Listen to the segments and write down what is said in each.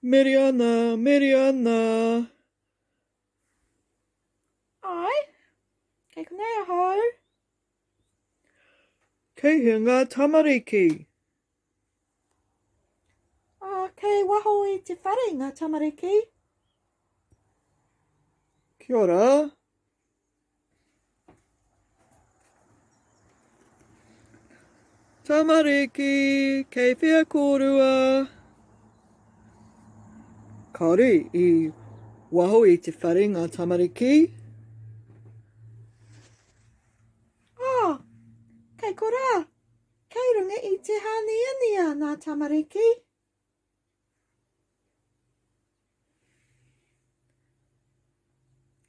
Meriana, Meriana! Āe, kei konei ahau. Kei hea ngā tamariki? Ā, kei waho i te whare ngā tamariki. Kia ora. Tamariki, kei whea kōrua? Kāore i waho i te whare ngā tamariki. Oh, kei korā, kei runga i te hāniania ngā tamariki.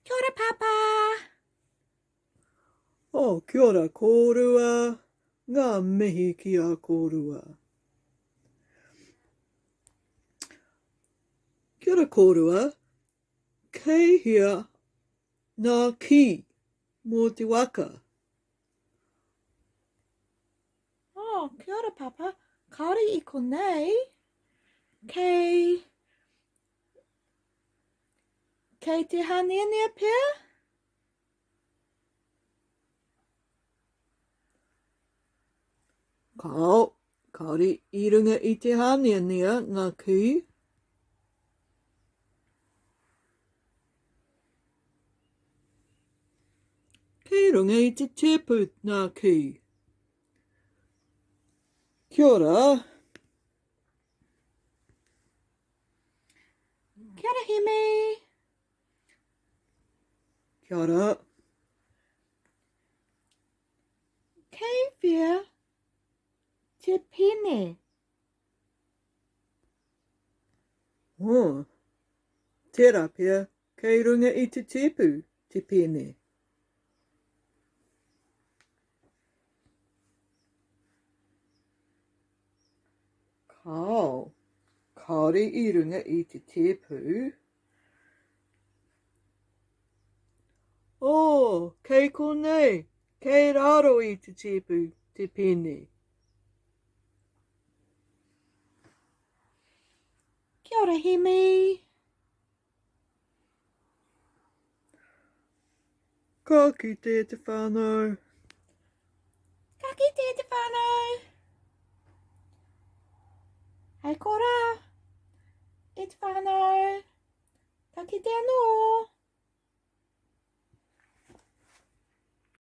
Kia ora, Pāpā! Oh, kia ora kōrua, ngā mihi ki a kōrua. Kia ora kōrua, kei hea ngā kī mō te waka? Oh, kia ora, Papa. Kāore i konei. Kei... Kei te hāneanea pea? Kāo, kāore i runga i te hāneanea ngā kī. Kei runga i te tēpu ngā kī. Kia ora. Kia ora, Hemi. Kia ora. Kei whea te pene? Oh, tērā pea kei runga i te tēpu te pene. Kāo, kāore i runga i te tēpu. Oh, kei konei, kei raro i te tēpu te pene. Kia ora, Hemi. Ka kite te whānau. Ka kite te whānau. Hei korā. E te whānau. Ka kite anō.